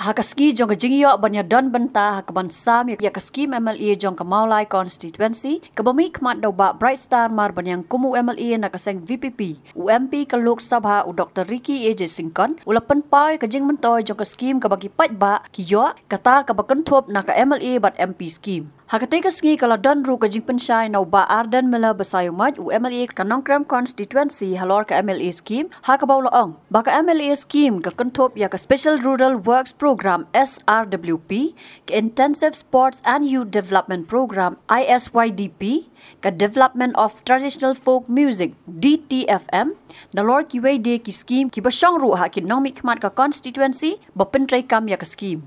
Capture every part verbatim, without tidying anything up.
Ha ka sngi jong ka jingïoh ban ïadon bynta ha ka ban sam ïa ka skim M L A jong ka Mawlai constituency, kaba mih khmat da u Bah Brightstar Marbaniang kum u M L A na ka seng V P P, u M P ka Lok Sabha u Doctor Ricky A J Syngkon u la pynpaw ïa ka jingmyntoi jong ka skim kaba ki paidbah ki ïoh, kata kaba kynthup na ka M L A bad M P skim. Ha katei ka sngi ka la don ruh ka jingpynshai na u Bah Ardent Miller Basaiawmoit, u M L A ka Nongkrem constituency, halor ka M L A skim, ha kaba u la ong ba ka M L A skim ka kynthup ïa ka Special Rural Works Program, S R W P, ka Intensive Sports and Youth Development Program, I S Y D P, ka Development of Traditional Folk Music, D T F M, nalor kiwei de ki skim kiba shong ruh ha ki nongmihkhmat ka constituency ba pyntreikam ïa ka skim.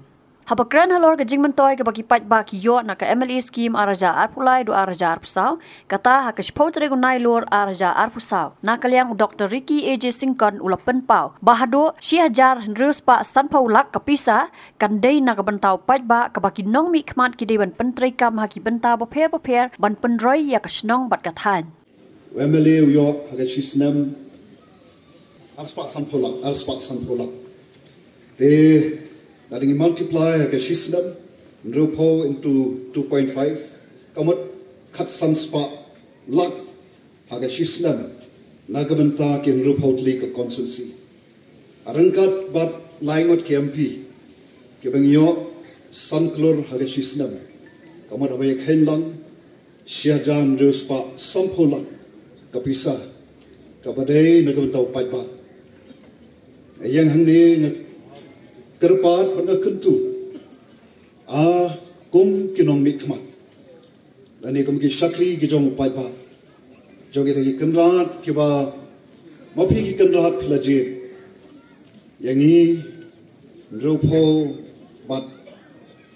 Haba kren halor ka jingmyntoi kaba ki paidbah ki ïoh na ka M L A skim ar hajar arphew lai haduh ar hajar arphew saw, kata ha ka shiphew tarik u Nailur ar hajar arphew saw, na ka liang u Doctor Ricky A J Syngkon u la pynpaw ba haduh shi hajar hynriew spah sanphew lak ka pisa kan dei na ka bynta u paidbah, kaba ki nongmihkhmat ki dei ban pyntreikam ha ki bynta bapher bapher ban pynroi ïa ka shnong bad ka thaiñ. U M L A u ïoh ha ka shi snem ar spah sanphew lak, ar spah sanphew lak. Te lada ngi multiply ha ka shi snem, hynriewphew into two point five, ka mut khatsan spah lak ha ka shi snem na ka bynta ki hynriewphew tylli ka constituency. Ryngkat bad lai ngut ki M P kiba ngi ïoh san klur ha ka shi snem, ka mut haba ïa kheiñ lang shi hajar hynriew spah sanphew lak ka pisa kaba dei na ka bynta u paidbah. Ïa hangne nga kyrpad bad nga kyntu, a, kum ki nongmihkhmat lane kum ki shakri ki jong u paidbah, jong kita ki kynrad kiba, ma phi ki kynrad phi la jied, ïa ngi hynriewphew bad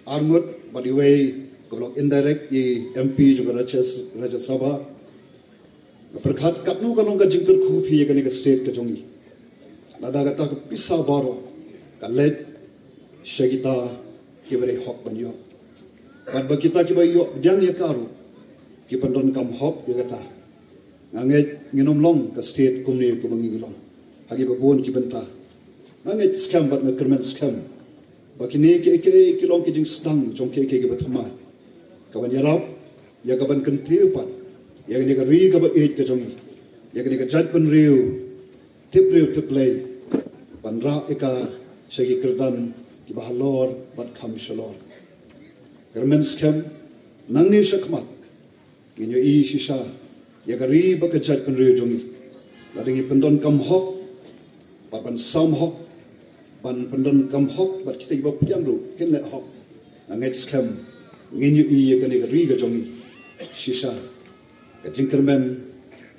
ar ngut bad iwei ka block indirect, i M P jong ka Rajya, Rajya Sabha. Nga pyrkhat katno ka long ka jingkyrkhu phi ïa kane ka state ka jong ngi. Lada kata ka pisa baroh ka leit sha kita kiba dei hok ban ïoh, bad ba kita kiba ïoh pdiang ïa ka ruh ki pyndonkam hok ïa kata, nga ngeit ngin ym long ka state kumne kumba ngi long ha kiba bun ki bynta. Nga ngeit skhem bad nga kyrmen skhem ba kine kiei kiei ki long ki jingsdang jong kiei kiei kiba thymmai, ka ban ïarap ïa ka ban kyntiew pat ïa kane ka ri kaba ïeit ka jong ngi, ïa kane ka jaitbynriew tip briew tip Blei, ban rah ïa ka sha ki kyrdan kiba halor bad kham shalor. Kyrmen skhem, nangne shakhmat ngin ïohi shisha ïa ka ri bad ka jaitbynriew jong ngi lada ngi pyndonkam hok bad ban sam hok, ban pyndonkam hok bad kita kiba pdiang ruh kin leh hok. Nga ngeit skhem ngin ïohi ïa kane ka ri ka jong ngi shisha. Ka jingkyrmen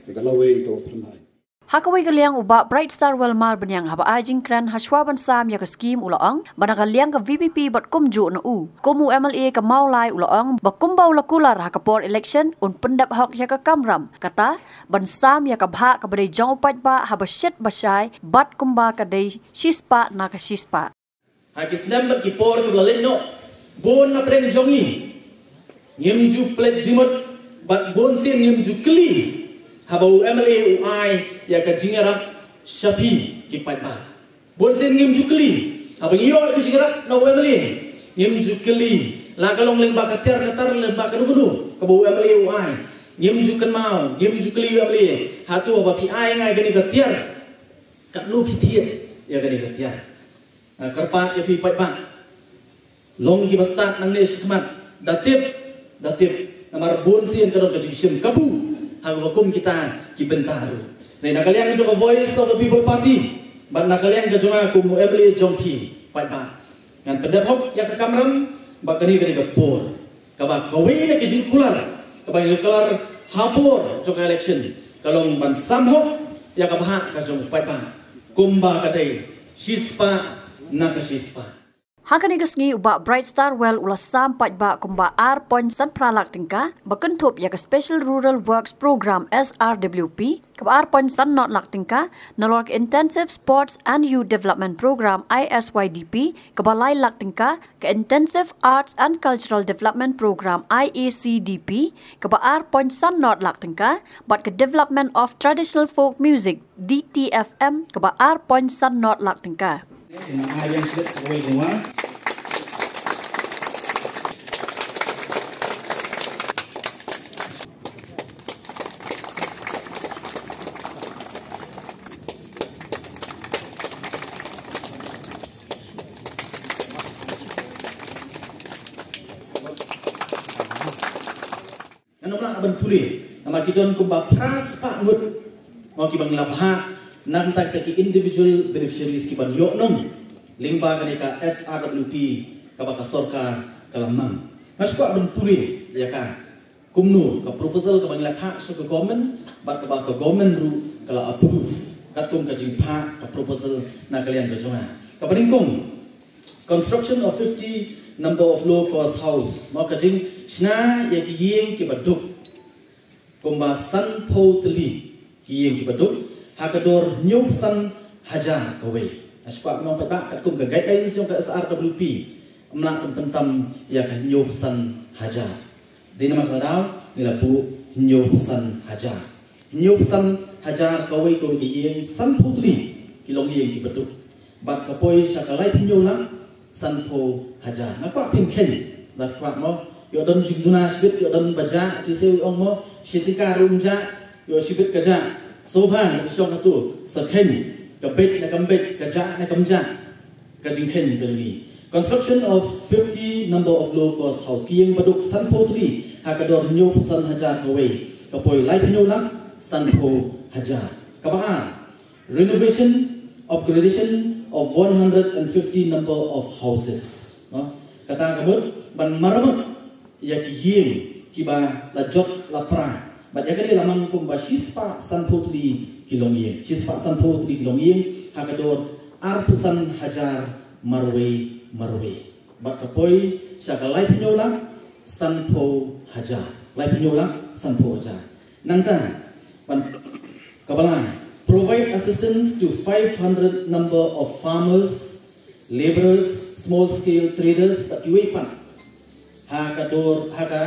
ïa ka lawei kaba phyrnai. Ha kawei ka liang, u Bah Brightstarwell Marbaniang, haba ai jingkren ha shwa ban sam ïa ka skim, u la ong ba na ka liang ka V P P bad kumjuh na u kum u M L A ka Mawlai, u la ong ba kumba u la kular ha ka por election, un pyndep hok ïa ka kamram, kata ban sam ïa ka bhah kaba dei jong u paidbah haba shit ba shai, bad kumba ka dei shispah na ka shispah. Ha ki snem bad ki por kiba la leit noh, bun na pdeng jong ngi ngim ju pynleit jingmut bad bun sien ngim ju kylli haba u M L A u ai ïa ka jingïarap sha phi ki paidbah. Bun sien ngim ju kylli haba ngi ïoh ka jingïarap na u M L A, ngim ju kylli la ka long lyngba ka tiar ka tar, lyngba kano kano kaba u M L A u ai. Ngim ju kynmaw, ngim ju kylli u M L A, hato haba phi ai nga ïa kane ka tiar, katno phi thied ïa kane ka tiar? Nga kyrpad ïa phi paidbah, long kiba stad nangne shakhmat, da tip, da tip. Namar bun sien ka don ka jingshim kabu ha kaba kum kita ki bynta ruh. Hynrei na ka liang jong ka Voice of the People Party bad na ka liang ka jong nga kum u M L A jong phi paidbah, ngan pyndep hok ïa ka kamram ba kane ka dei ka por kaba kawei na ki jingkular kaba ngi kular ha por jong ka election ka long ban sam hok ïa ka bhah ka jong u paidbah kumba ka dei, shispah na ka shispah. Ha kane ka sngi, u Bah Brightstarwell u la sam paidbah kumba ar point san phra lak tyngka ba kynthup ïa ka Special Rural Works Program, S R W P, kaba ar point san not lak tyngka, nalor ka Intensive Sports and Youth Development Program, I S Y D P, kaba lai lak tyngka, ka Intensive Arts and Cultural Development Program, I A C D P, kaba ar point san not lak tyngka, bad ka Development of Traditional Folk Music, D T F M, kaba ar point san not lak tyngka. Nga ai ïa shlek sa kawei jong nga. pule. Namar ki don kumba phra spah ngut, mo, kiba ngi la bhah na ka bynta ki individual beneficiaries kiban ïoh nong lyngba kane ka S R W P kaba ka sorkar ka la mang. Nga shu kwah ban pule ïa ka, kumno ka proposal kaba ngi la phah sha ka government, bad kaba ka government ruh ka la approve katkum ka jingphah ka proposal na ka liang ka jong nga. Kaba nyngkong, construction of fifty number of low cost house, mo, ka jingshna ïa ki ïing kiba duk kumba sanphew tylli ki ïing kiba duk ha ka dor hynñiewphew san hajar kawei. Nga shu kwah ban ong pat ba katkum ka guidelines jong ka S R W P, ym lah ban pyntam ïa ka hynñiewphew san hajar. Dei namar kata daw ngi la buh hynñiewphew san hajar. Hynñiewphew san hajar kawei kawei ka ïing, sanphew tylli ki longïing kiba duk. Bad ka poi sha ka laiphew hynñiew lak sanphew hajar. Nga kwah phin kheiñ, lada kwah, mo, ïoh don jingduna shibit, ïoh don ba jah, te sa ïoh ong, mo, shi tyngka ruh ym jah, ïoh shibit ka jah. Sngewbha na ka shong hato, sa kheiñ, ka beit ne kam beit, ka jah ne kam jah. Ka jingkheiñ ka jong ngi. Construction of fifty number of low cost house. Ki ïing ba duk sanphew tylli ha ka dor hynñiewphew san hajar kawei, ka poi laiphew hynñiew lak sanphew hajar. Kaba ar, renovation, upgradation of one hundred and fifty number of houses. No? Kata ka mut ban maramot ïa ki ïing kiba la jot la pra. Bad ïa kane la mang kumba shispah sanphew tylli ki longïing. Shispah sanphew tylli ki longïing ha ka dor arphew san hajar marwei marwei. Bad ka poi sha ka laiphew hynñiew lak sanphew hajar. Laiphew hynñiew lak sanphew hajar. Nangta, ban, kaba lai, provide assistance to five hundred number of farmers, labourers, small scale traders, bad kiwei pat ha ka dor, ha ka,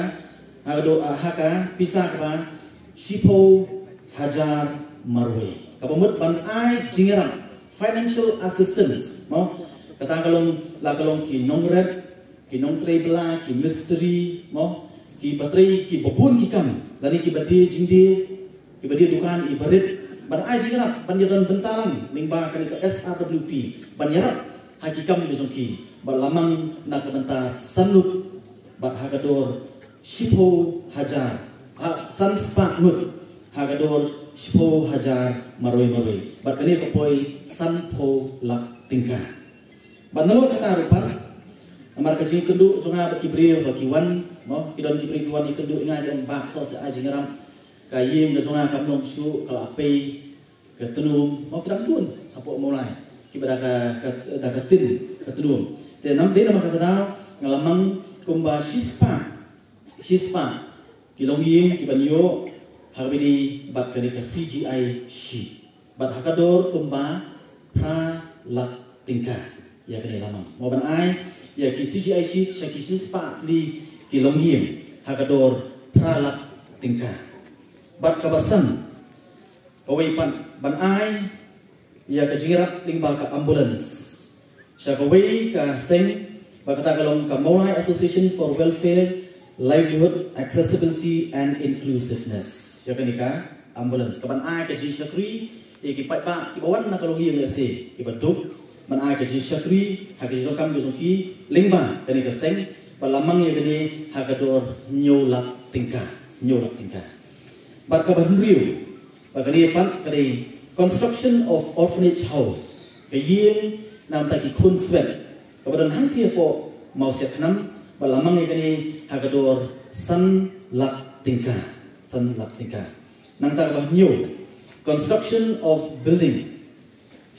ha ka dor, ha ka pisa kaba shiphew hajar marwei. Kaba mut ban ai jingïarap, financial assistance, mo? Kata ka long, la ka long ki nongrep, ki nongtrei bylla, ki mistri, mo, ki ba trei, ki ba bun ki kam, lane ki ba die jingdie, ki ba die dukan, i barit, ban ai jingïarap, ban ïadon bynta lang lyngba kane ka S R W P, ban ïarap ha ki kam ki jong ki, bad la mang na ka bynta san ngut, bad ha ka dor shiphew hajar, ha, san spah ngut ha ka dor shiphew hajar marwei marwei, bad kane ka poi sanphew lak tyngka. Bad nalor kata ruh pat, namar ka jingkynduh jong nga bad ki briew ba ki wan, mo, ki don ki briew ki wan ïakynduh ïa nga, ki ong, Bah, to sa ai jingïarap, ka ïing ka jong nga kam long shuh, ka la pei ka tnum, mo, ki dang bun hapoh Mawlai kiba da ka, ka, da ka tin ka tnum. Te namar, dei namar kata daw nga la mang kumba shispah, shispah ki longïing kiban ïoh ha kaba ïadei bad kane ka C G I sheet. Bad ha ka dor kumba phra lak tyngka ïa kane la mang. Mo, ban ai ïa ki C G I sheet sha ki shispah tylli ki longïing ha ka dor phra lak tyngka. Bad kaba san, kawei pat, ban ai ïa ka jingïarap lyngba ka ambulance sha kawei ka seng, ba kata ka long ka Mawlai Association for Welfare, Livelihood, Accessibility and Inclusiveness. Ïa kane ka ambulance, kaban ai ka jingshakri ïa ki paidbah kiba wan na ka longïing lehse kiba duk, ban ai ka jingshakri ha ka jingdonkam ka jong ki lyngba kane ka seng, ba la mang ïa kane ha ka dor hynñiew lak tyngka, hynñiew lak tyngka. Bad kaba hynriew, bad kane pat ka dei construction of orphanage house, ka ïing na bynta ki khun swet kaba don hangtei hapoh Mawsiaknam, bad la mang ïa kane ha ka dor san lak tyngka, san lak tyngka. Nangta kaba hynñiew, construction of building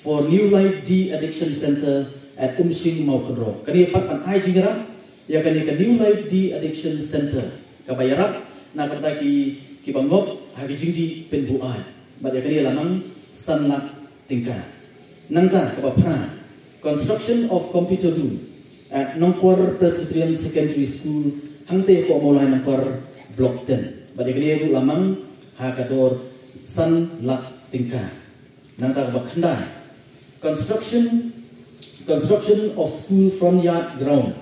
for New Life De-Addiction Center at Umshing, Mawkynroh. Kane pat ban ai jingïarap ïa kane ka New Life De-Addiction Center, kaba ïarap na ka bynta ki, kiba ngop ha ki jingdih pynbuaid. Bad ïa kane la mang san lak tyngka. Nangta kaba phra, construction of computer room at Nongkwar Presbyterian Secondary School, hangtei hapoh Mawlai Nongkwar, Block ten. Bad ïa kane ruh la mang ha ka dor san lak tyngka. Nangta kaba khyndai, construction, construction of school front yard ground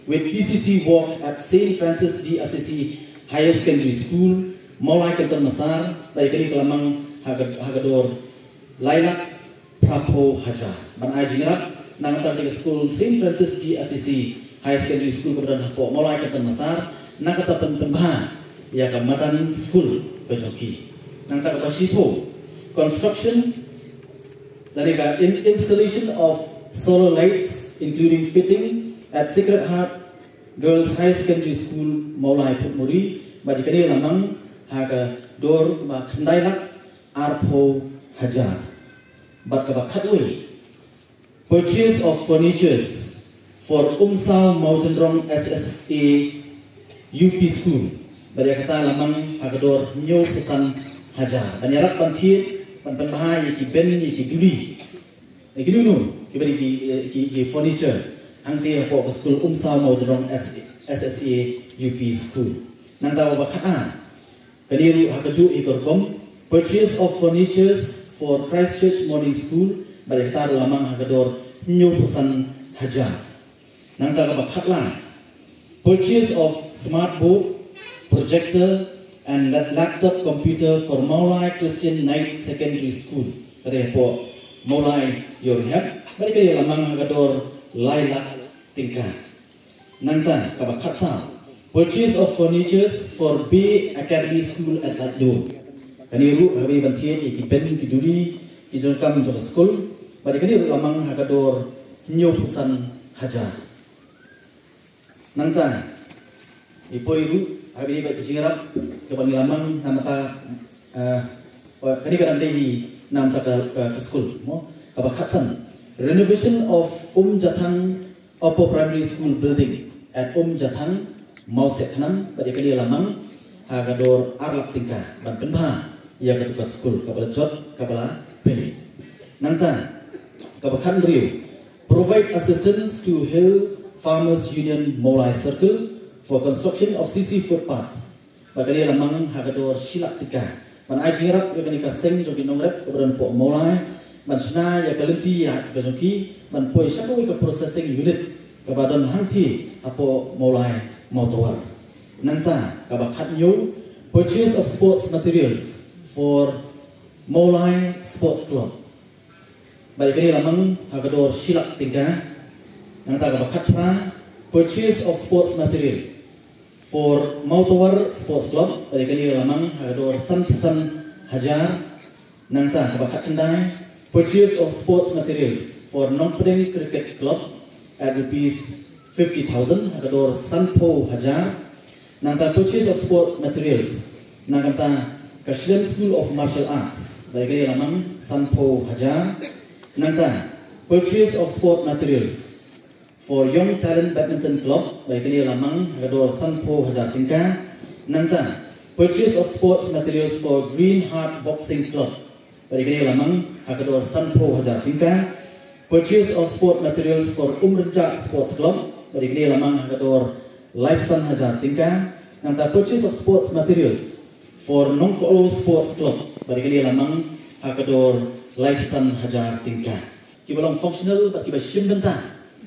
with P C C walk at Saint Francis De Assisi Higher Secondary School, Mawlai Kynton Massar, bad ïa kane ka la mang ha ka, ha ka dor lai lak phraphew hajar. Ban ai jingïarap na ka bynta ka skul Saint Francis De Assisi Higher Secondary School kaba don hapoh Mawlai Kynton Massar, na ka bynta pynbha ïa ka madan skul ka jong ki. Nangta kaba shiphew, construction lane ka in installation of solar lights, including fitting at Sacred Heart Girls High Secondary School, Mawlai, Photmuri, bad ïa kane la mang ha ka dor kaba khyndai lak arphew hajar. Bad kaba khatwei, purchase of furnitures for Umsaw Mawjynrong S S A U P School, bad ïa kata la mang ha ka dor hynñiewphew san hajar. Ban ïarap ban thied, ban pynbha ïa ki bench, ïa ki duli, ïa ki nunu, ki bench, ki, ki, ki furniture hangtei hapoh ka skul Umsaw Mawjynrong S S A U P School. Nangta kaba khat ar, kane ruh ha kajuh hi ka rukom, purchase of furnitures for Christ Church Morning School, bad ïa kata ruh la mang ha ka dor hynñiewphew san hajar. Nangta kaba khat lai, purchase of smart board, projector and lap- laptop computer for Mawlai Christian Night Secondary School, kata hapoh Mawlai Yorhep, bad ïa kane la mang ha ka dor lai lak tyngka. Nangta kaba khat saw, purchase of furnitures for Bay Academy School at Laitdom. Kane ruh ha kaba ban thied ïa ki bench, ki duli, ki jingdonkam jong ka skul, bad ïa kane ruh la mang ha ka dor hynñiewphew san hajar. Nangta ngi poi ruh ha kaba ka jingïarap kaba ngi la mang namar ta, eh, kane ka dang dei namar ta ka, ka, ka skul mo. Kaba khat san, renovation of Umjathang Upper Primary School building at Umjathang, Mawsiaknam, bad ïa kane la mang ha ka dor ar lak tyngka ban pynbha ïa katu ka skul kaba la jot, kaba la pei. Nangta kaba khat hynriew, provide assistance to Hill Farmers Union Mawlai Circle for construction of C C footpath. Bad kane la mang ha ka dor shi lak tyngka ban ai jingïarap ïa kane ka seng jong ki nongrep kaba don hapoh Mawlai ban shna ïa ka lynti ïa ka jong ki ban poi sha kawei ka processing unit kaba don hangtei hapoh Mawlai Mawtawar. Nangta kaba khat hynñiew, purchase of sports materials for Mawlai Sports Club. Bad ïa kane la mang ha ka dor shi lak tyngka. Nangta kaba khat phra, purchase of sports material for Mawtawar Sports Club, bad ïa kane la mang ha ka dor sanphew san hajar. Nangta kaba khat khyndai, purchase of sports materials for Nongpdeng Cricket Club at rupees fifty thousand, ha ka dor sanphew hajar. Nangta purchase of sport materials na ka bynta ka Shlem School of Martial Arts, bad ïa kane la mang sanphew hajar. Nangta purchase of sport materials for Young Talent Badminton Club, bad ïa kane la mang ha ka dor sanphew hajar tyngka. Nangta purchase of sports materials for Green Heart Boxing Club, bad ïa kane la mang ha ka dor sanphew hajar tyngka. Purchase of sport materials for Umrynjah Sports Club, bad ïa kane la mang ha ka dor laiphew san hajar tyngka. Nangta purchase of sports materials for Nongkohlo Sports Club, bad ïa kane la mang ha ka dor laiphew san hajar tyngka. Kiba long functional bad kiba shim bynta,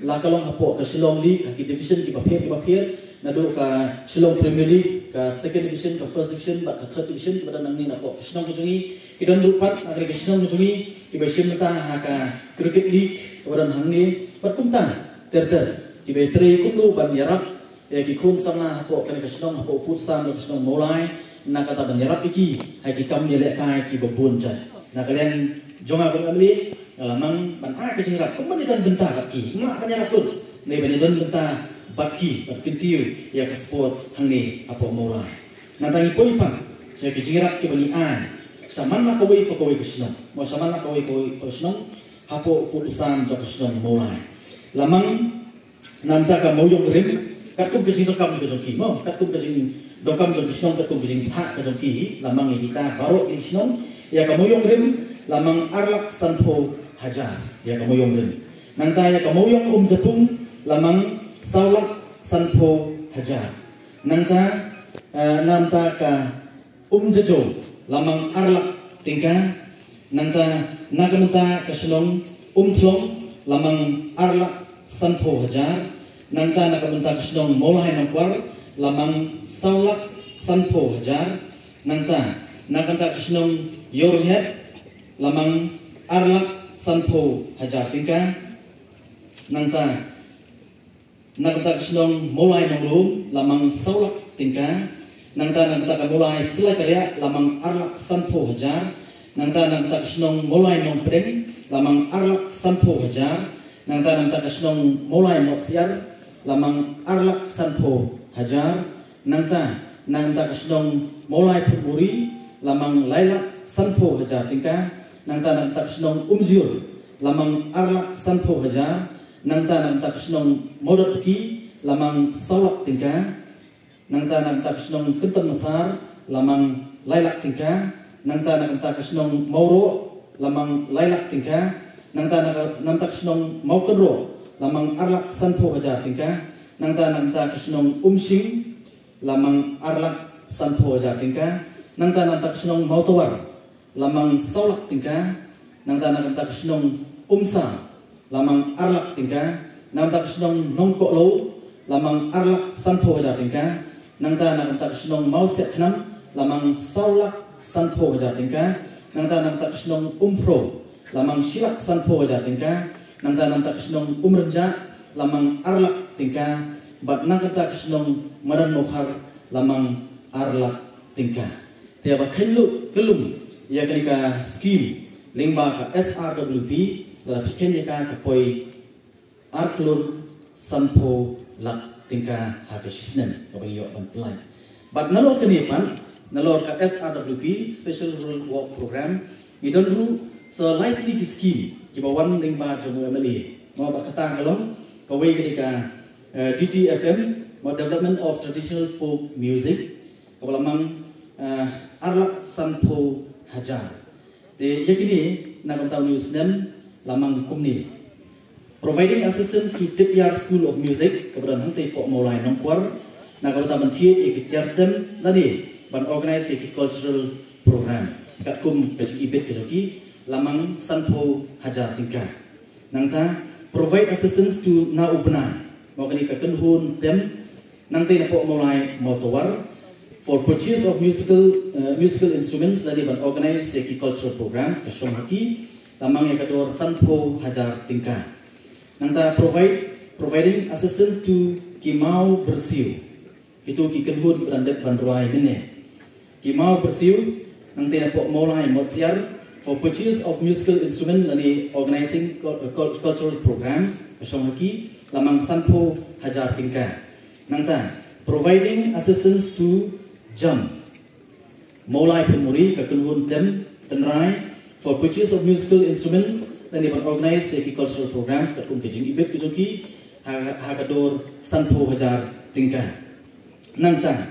la ka long hapoh ka Shillong League ha ki division kiba pher kiba pher, naduh ka Shillong Premier League, ka Second Division, ka First Division bad ka Third Division, kiba don nangne napoh ka shnong ka jong ngi. Ki don ruh pat na ka shnong ka jong ngi kiba shim bynta ha ka Cricket League kaba don hangne, bad kumta ter ter kiba ïatrei kumno ban ïarap ïa ki khun samla hapoh kane ka shnong, hapoh u pud u sam jong ka shnong Mawlai, na ka bynta ban ïarap ïa ki ha ki kam ïalehkai kiba bun jait. Na ka liang jong nga kum u M L A, nga la mang ban ai ka jingïarap kumno ban ïadon bynta bad ki, nga la ka jingïarap lut, ne ban ïadon bynta bad ki, ban kyntiew ïa ka sports hangne hapoh Mawlai. Nangta ngi poi pat sha ki jingïarap kiba ngi ai shaman la kawei pa kawei ka shnong, mo shaman la kawei pa kawei ka shnong hapoh u pud u sam jong ka shnong Mawlai. La mang na ka bynta ka Mawïong Rim, katkum ka jingdonkam ka jong ki, mo, katkum ka jingdonkam jong ki shnong, katkum ka jingthah ka jong ki, la mang ïa kita baroh ki shnong ïa ka Mawïong Rim, la mang ar lak sanphew hajar ïa ka Mawïong Rim. Nangta ïa ka Mawïong Umjapung la mang saw lak sanphew hajar. Nangta, eh, na ka bynta ka Umjajo la mang ar lak tyngka. Nangta na ka bynta ka shnong Umthlong la mang ar lak sanphew hajar. Nangta na ka bynta ka shnong Mawlai Nongkwar la mang saw lak sanphew hajar. Nangta na ka bynta ka shnong Yorhiat la mang ar lak sanphew hajar tyngka. Nangta na ka bynta ka shnong Mawlai Nonglum la mang saw lak tyngka. Nangta na ka bynta ka Mawlai Syllai Kariah la mang ar lak sanphew hajar. Nangta na ka bynta ka shnong Mawlai Nongpdeng la mang ar lak sanphew hajar. Nangta na ka bynta ka shnong Mawlai Motsiar la mang ar lak sanphew hajar. Nangta na ka bynta ka shnong Mawlai Phutmuri la mang lai lak sanphew hajar tyngka. Nangta na ka bynta ka shnong Umjur la mang ar lak sanphew hajar. Nangta na ka bynta ka shnong Mawdot Pki la mang saw lak tyngka. Nangta na ka bynta ka shnong Kynton Massar la mang lai lak tyngka. Nangta na ka bynta ka shnong Mawroh la mang lai lak tyngka. Nangta na ka, na ka bynta ka shnong Mawkynroh la mang ar lak sanphew hajar tyngka. Nangta na ka bynta ka shnong Umshing la mang ar lak sanphew hajar tyngka. Nangta na ka bynta ka shnong Mawtawar la mang saw lak tyngka. Nangta na ka bynta ka shnong Umsa la mang ar lak tyngka. Na ka bynta ka shnong Nongkohlo la mang ar lak sanphew hajar tyngka. Nangta na ka bynta ka shnong Mawsiah Khnam la mang saw lak sanphew hajar tyngka. Nangta na ka bynta ka shnong Umphro la mang shi lak sanphew hajar tyngka. Nangta na ka bynta ka shnong Umrynjah la mang ar lak tyngka. Bad na ka bynta ka shnong Madan Mawkhar la mang ar lak tyngka. Te ba kheiñ luh kyllum ïa kane ka skim lyngba ka S R W P, la phi kheiñ ïa ka ka poi ar klur sanphew lak tyngka ha ka shisnem kaba ngi ïoh ban pynlait. Bad nalor kane pat, nalor ka S R W P, Special Rural Work Program, ngi don ruh sa lai tylli ki skim kiba wan lyngba jong u M L A. Mo, bad kata ka long kawei ka dei ka, eh, D T F M, mo, Development of Traditional Folk Music, kaba la mang, eh, ar lak sanphew hajar. Te ïa kine na ka bynta une u snem la mang kumne: Providing assistance to Tipyar School of Music kaba don hangtei hapoh Mawlai Nongkwar na ka bynta ban thied ïa ki tiar tem lane ban organise ïa ki cultural program. Katkum ka jingibit ka jong ki, la mang sanphew hajar tyngka. Nangta, provide assistance to Na U Bnai, mo, kane ka kynhun tem nangtei napoh Mawlai Mawtawar, for purchase of musical, uh, musical instruments lane ban organise ïa ki cultural programs, ka shong ha ki, la mang ïa ka dor sanphew hajar tyngka. Nangta, provide, providing assistance to ki maw byrsiew, kito ki kynhun kiba dang dep ban rwai mynne. Ki maw byrsiew nangtei napoh Mawlai Motsiar, for purchase of musical instrument lane organising cul-, cul-, cultural programs, ka shong ha ki, la mang sanphew hajar tyngka. Nangta, providing assistance to JAM, Mawlai Phunmuri, ka kynhun tem tynrai, for purchase of musical instruments lane ban organise ïa ki cultural programs katkum ka jingibit ka jong ki, ha, ha ka dor sanphew hajar tyngka. Nangta,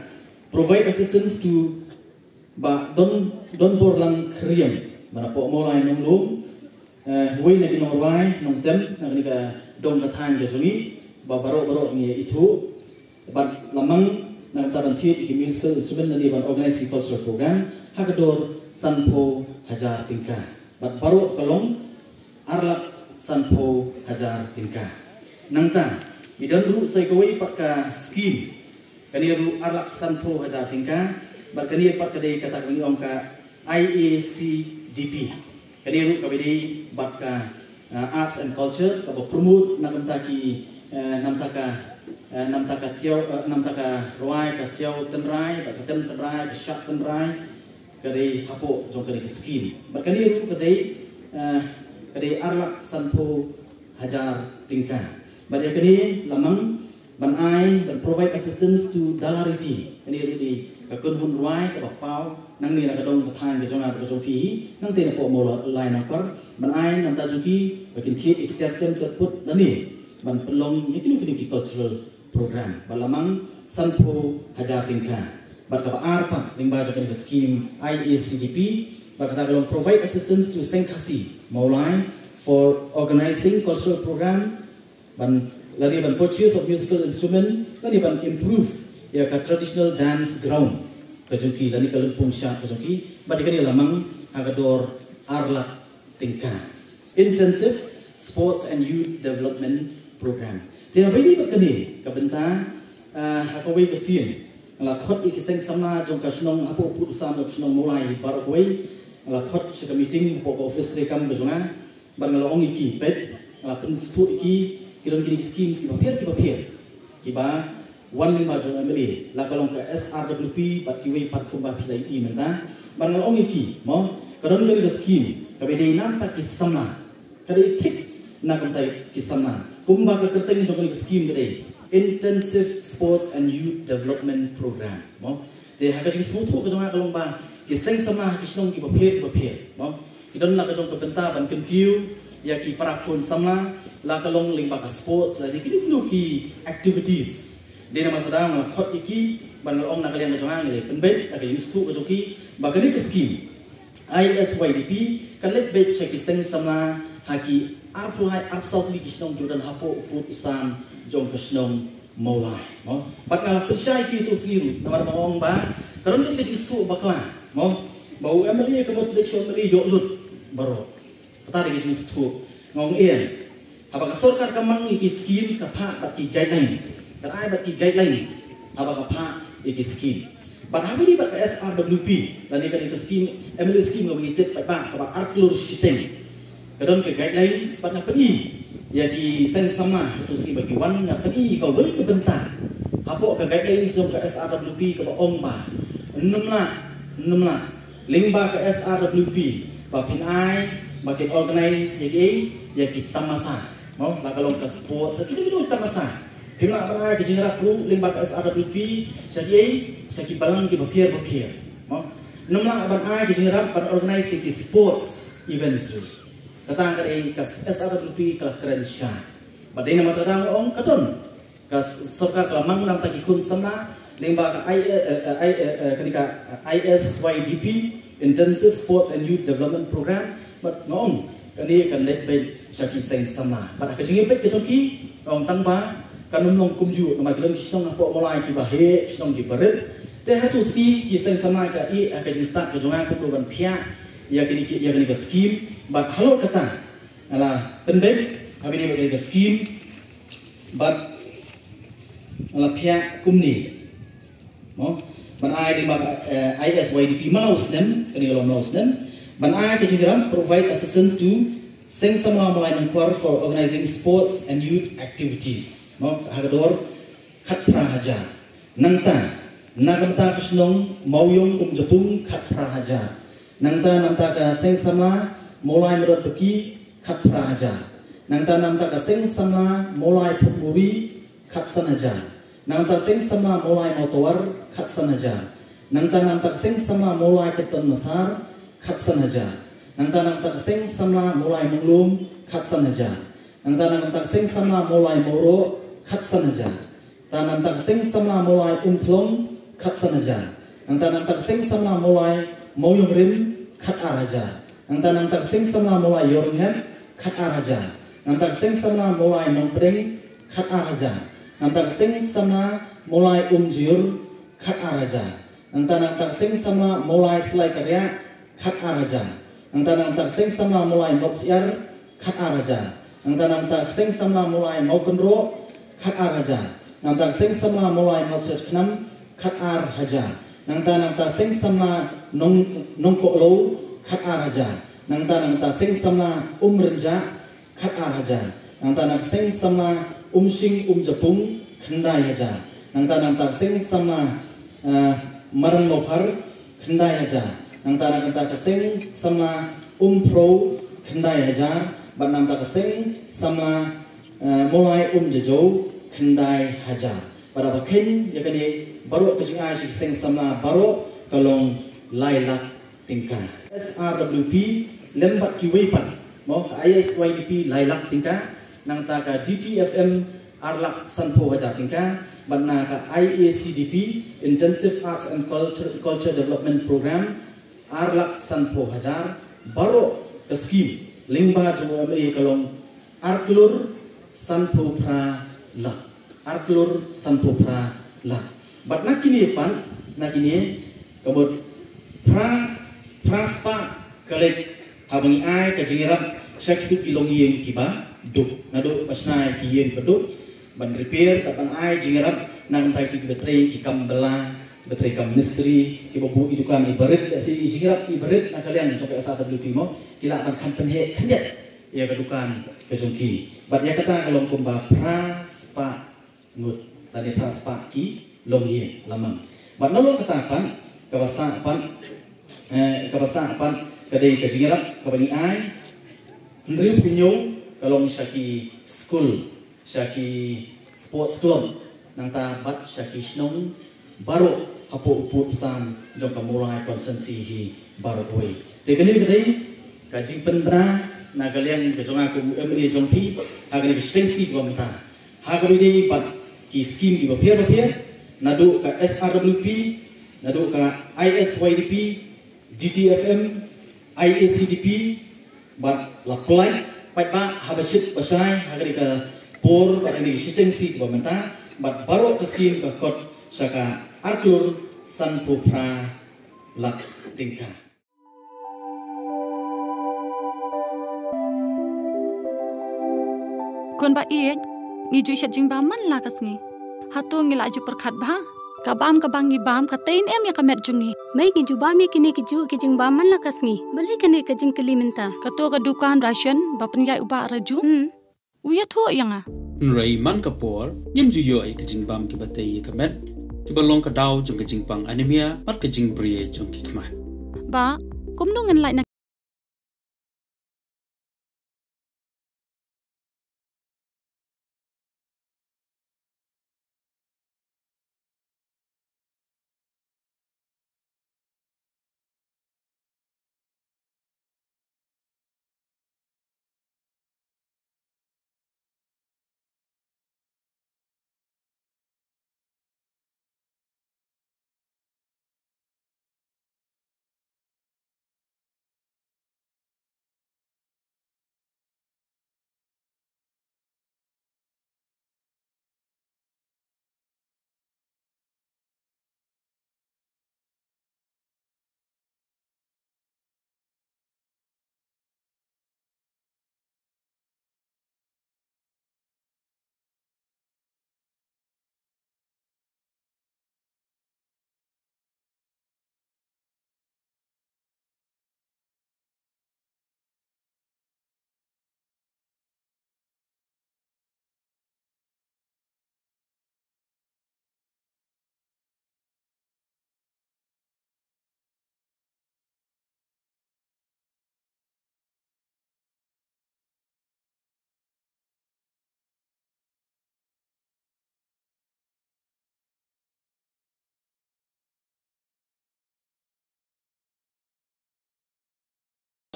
provide assistance to Bah Don, Donborlang Khyriem, ba napoh Mawlai Nonglum, eh, uwei na ki nongrwai nongtem na kane ka dong ka thaiñ ka jong ngi, ba baroh baroh ngi ithuh. Bad la mang na ka bynta ban thied ïa ki musical instrument lane ban organise ki cultural program ha ka dor sanphew hajar tyngka. Bad baroh ka long ar lak sanphew hajar tyngka. Nangta, ngi don ruh sa kawei pat ka skim, kane ruh ar lak sanphew hajar tyngka, bad kane pat ka dei kata kaba ngi ong ka I A C D P. Kane ruh kaba dei bad ka, uh, Arts and Culture, kaba promote na ka bynta ki, uh, na ka bynta ka, uh, na ka bynta ka tiaw, uh, na ka bynta ka rwai ka siaw tynrai, bad ka tem tynrai, ka shad tynrai, ka dei hapoh jong kane ka skim. Bad kane ruh ka dei, uh, ka dei ar lak sanphew hajar tyngka. Bad ïa kane la mang ban ai, ban provide assistance to Dalariti. Kane ruh dei ka kynhun rwai kaba paw nangne na ka dong ka thaiñ ka jong nga bad ka jong phi, nangtei napoh Mawlai Nongkwar, ban ai na ka bynta jong ki ba kin thied ïa ki tiar tem tiar put lane ban pynlong ïa kino kino ki cultural program. Bad la mang sanphew hajar tyngka. Bad kaba ar pat lyngba jong kane ka skim I A C D P, bad kata ka long provide assistance to Seng Khasi Mawlai for organising cultural program, ban, lane ban purchase of musical instrument, lane ban improve ïa ka traditional dance ground ka jong ki, lane ka lympung shad ka jong ki, bad ïa kane la mang ha ka dor ar lak tyngka. Intensive Sports and Youth Development Program. Te ha kawei bad kane ka bynta, ah, ha kawei ka sien, la khot ïa ki seng samla jong ka shnong hapoh pud u sam jong ka shnong Mawlai baroh kawei, la khot sha ka meeting hapoh ka office treikam ka jong nga, bad nga la ong ïa ki, peit, nga la pynsngewthuh ïa ki, ki don kine ki schemes kiba pher kiba pher, kiba Wan lyngba jong M L A, la ka long ka S R W P bad kiwei pat kumba phi la ïohi mynta. Bad nga la ong ïa ki, mo, ka don kane ka skim kaba dei namta ki samla. Ka dei thik na ka bynta ki samla. Kumba ka kyrteng jong kane ka skim ka dei Intensive Sports and Youth Development Program, mo. Te ha ka jingsngewthuh ka jong nga ka long ba ki seng samla ha ki shnong kiba pher kiba pher, mo, ki don la ka jong ka bynta ban kyntiew ïa ki para khun samla, la ka long lyngba ka sports, la ki, ki, ki activities. Dei namar kata nga la khot ïa ki, ban nga la ong na ka liang ka jong nga ngi la pynbeit ha ka jingsngewthuh ka jong ki ba kane ka skim I S Y D P kan leit beit sha ki seng samla ha ki arphew lai arphew saw tylli ki shnong kiba don hapoh u pud u sam jong ka shnong Mawlai, mo. Bad nga la pynshai ki tu sngi ruh namar ba nga ong ba ka don kane ka jingsngewthuh bakla, mo, ba u M L A ka mut leit sha u M L A ïoh lut baroh. Kata dei ka jingsngewthuh. Nga ong ïa, haba ka sorkar ka mang ïa ki schemes ka phah bad ki guidelines, ka ai bad ki guidelines haba ka phah ïa ki scheme. Bad haba ïadei bad ka S R W P lane kane ka scheme, M L A scheme kaba ngi tip paidbah kaba ar klur shiteng, ka don ka guidelines bad nga pyni ïa ki seng samla ha tu sngi ba ki wan, nga pyni kawei ka bynta hapoh ka guidelines jong ka S R W P kaba ong ba nym lah, nym lah lyngba ka S R W P ba phin ai ba kin organize ïa ki, ïa ki tamasa, mo, la ka long ka sports, ïa ki, ïa ki tamasa. Phim lah ban ai ka jingïarap ruh lyngba ka S R W P sha ki, sha ki balang kiba pher ba pher, mo. Nym lah ban ai ka jingïarap ban organize ïa ki sports events ruh. Kata ka dei ka S R W P ka la kren shai. Bad dei namar kata nga ong ka don ka s-, sorkar ka la mang namta ki khun samla lyngba ka I, eh, eh, I, eh, eh, kane ka I S Y D P, Intensive Sports and Youth Development Program. Bad nga ong kane kan leit beit sha ki seng samla. Bad ha ka jingïabeit ka jong ki, nga ong tang ba kan ym long kumjuh namar ki don ki shnong hapoh Mawlai kiba heh, ki shnong kiba rit. Te ha tu sngi ki seng samla ka ïeh ha ka jingstad ka jong nga kumno ban phiah ïa kane ki, ïa kane ka scheme. Bad halor kata nga la pynbeit ha kane ka scheme. Bad nga la phiah kumne, mo, ban ai lyngba, eh, I S Y D P man la u snem, kane ka long man la u snem, ban ai ka jingïarap, provide assistance to seng samla Mawlai Nongkwar for organizing sports and youth activities, mo, ha ka dor khatphra hajar. Nangta na ka bynta ka shnong Mawïong Umjapung khatphra hajar. Nangta namta ka seng samla Mawlai Mawdawat Baki khatphra hajar. Nangta namta ka seng samla Mawlai Photmuri khatsan hajar. Nangta seng samla Mawlai Mawtawar khatsan hajar. Nangta namta ka seng samla Mawlai Kyrton Massar khatsan hajar. Nangta namta ka seng samla Mawlai Nonglum khatsan hajar. Nangta namta ka seng samla Mawlai Mawroh khatsan hajar. Nangta namta ka seng samla Mawlai Umthlong khatsan hajar. Nangta namta ka seng samla Mawlai Mawïong Rim khatar hajar. Nangta namta ka seng samla Mawlai Ïawrynghep khatar hajar. Nangta ka seng samla Mawlai Nongpdeng khatar hajar. Nangta ka seng samla Mawlai Umjur khatar hajar. Nangta namta ka seng samla Mawlai Slai Kariah khatar hajar. Nangta namta ka seng samla Mawlai Mawsiar khatar hajar. Nangta namta ka seng samla Mawlai Mawkynroh khatar hajar. Nangta ka seng samla Mawlai Mawsiar Khnam khatar hajar. Nangta namta ka seng samla Nong, Nongkohlow khatar hajar. Nangta namta ka seng samla Umrynjah khatar hajar. Nangta namta ka seng samla Umshing Umjapung khyndai hajar. Nangta namta ka seng samla, eh, Madan Mawphar khyndai hajar. Nangta namta ka seng samla Umphrew khyndai hajar. Bad namta ka seng samla, eh, Mawlai Umjajow khyndai hajar. Bad haba kheiñ ïa kane baroh ka jingai sha ki seng samla baroh ka long lai lak tyngka. S R W P lem bad kiwei pat, mo, ka I S Y D P lai lak tyngka, nangta ka D T F M ar lak sanphew hajar tyngka, bad na ka I A C D P, Intensive Arts and Culture, Culture Development Program, ar lak sanphew hajar, baroh ka skim lyngba jong u M L A ka long ar klur sanphew phra lak. Ar klur sanphew phra lak. Bad na kine pat, na kine ka mut phra, phra spah ka leit haba ngi ai ka jingïarap sha kito ki longïing kiba duk. Naduh ba shna ïa ki ïing ba duk, ban repair, bad ban ai jingïarap na ka bynta kito kiba trei ki kam bylla, kiba trei kam mistri, kiba buh ïa ki dukan iba rit, lehse ïa ki jingïarap iba rit na ka liang jong ka S R W P mo, ki lah ban kham pynheh khyndiat ïa ka dukan ka jong ki. Bad ïa kata ka long kumba phra spah ngut. Lane phra spah ki longïing la man. Bad nalor kata pat, kaba sah pat, eh, kaba sah pat ka dei ka jingïarap kaba ngi ai hynriew phew hynñiew, ka long sha ki skul, sha ki sports club, nangta bad sha ki shnong baroh hapoh u pud u sam jong ka Mawlai constituency hi baroh kawei. Te kane ka dei ka jingpynbna na ka liang ka jong nga kum u M L A jong phi ha kane ka shiteng sngi kaba mynta. Ha kaba ïadei bad ki skim kiba pher bapher, naduh ka S R W P, naduh ka I S Y D P, D T F M, I A C D P, bad la pynlait paidbah haba shit ba shai ha kane ka por bad kane ka shiteng sngi kaba mynta, bad baroh ka skim ka khot sha ka ar klur sanphew phra lak tyngka. Khun ba ïeit, ngi ju shet jingbam man la ka sngi. Hato ngi la ju pyrkhat bha? Ka bam kaba ngi bam ka tei ne em ïa ka met jong ngi? Mei, ngi ju bam ïa kine ki juh ki jingbam man la ka sngi. Balei kane ka jingkylli mynta? Kato ka dukan ration ba pynïaid u Bah Raju. Hmm. U ïathuh ïa nga. Hynrei man ka por, ngim ju ïoh ïa ka jingbam kiba tei ïa ka met, kiba long ka daw jong ka jingpang anemia, bad ka jingbri jong ki khmat. Bah, kumno ngin lait na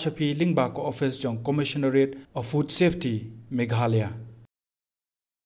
Sha phi lyngba ka office jong Commissionerate of Food Safety, Meghalaya.